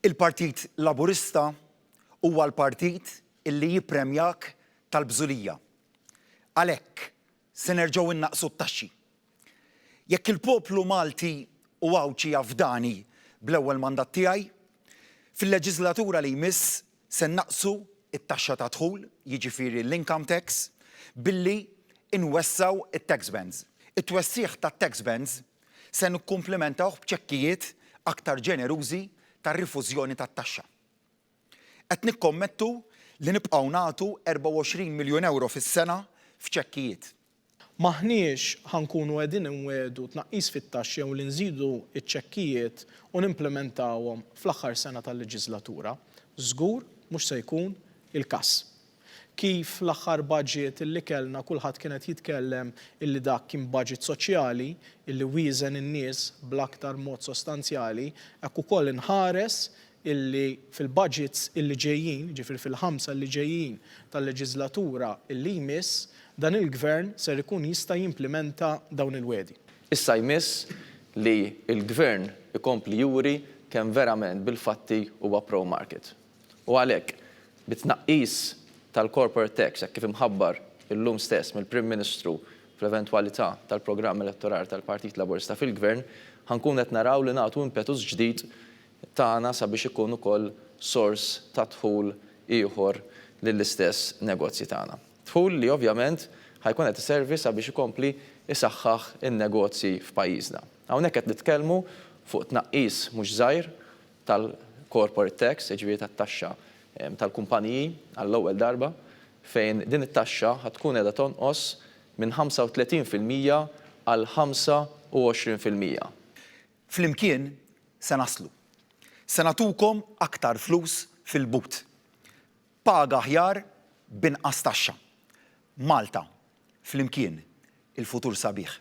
Il-Partit Laburista huwa l-partit illi jippremjak tal-bżulija. Għalhekk se nerġgħu nnaqqsu t-taxxi. Jekk il-poplu Malti u Għawdxi jafdani bl-ewwel mandat tiegħi, fil-leġiżlatura li jmiss se nnaqqsu t-taxxa tad-dħul, jiġifieri l-income tax, billi nwessgħu t-tax bands. It-twessigħ tat-tax bands se nikkumplimentawh b'ċekkijiet aktar ġenerużi ta' rifużjoni tat-taxxa. Qed nikkommettu li nibqgħu nagħtu 24 miljun ewro fis-sena f'ċekkijiet. M'aħniex ħa nkunu qegħdin inwiegħdu tnaqqis fit-taxxi jew li nżidu ċ-ċekkijiet u nimplimentawhom fl-aħħar sena tal-leġiżlatura. Żgur mhux se jkun il-każ. Kif l-aħħar budget illi kellna kulħadd kien qed jitkellem illi dak kien budget soċjali, illi wieżen in-nies bl-aktar mod sostanzjali, hekk ukoll inħares illi fil-budgets illi ġejjin, jiġifieri fil-ħamsa li ġejjin tal-leġiżlatura illi jmiss, dan il-Gvern ser ikun jista' jimplimenta dawn il-wegħdi. Issa jmiss li l-Gvern ikompli juri kemm verament bil-fatti huwa pro-market. U għalhekk, bit-tnaqqis tal-corporate tax hekk kif imħabbar illum stess mill-Prim Ministru fl-eventwalità tal-programm elettorali tal-Partit Laburista fil-Gvern, ħa nkunu qed naraw li nagħtu impetus ġdid tagħna sabiex ikun ukoll sors ta' dħul ieħor lill-istess negozji tagħna. Dħul li ovvjament ħa jkun qed iservi sabiex ikompli jsaħħaħ in-negozji f'pajjiżna. Hawnhekk qed nitkellmu fuq tnaqqis mhux żgħir tal-corporate tax, jiġifieri tat-taxxa tal-kumpaniji għall-ewwel darba, fejn din it-taxxa ħa tkun qiegħda tonqos minn 35% għal 25%. Flimkien se naslu. Se nagħtukom aktar flus fil-but. Paga aħjar b'inqas taxxa. Malta, flimkien, il-futur sabiħ.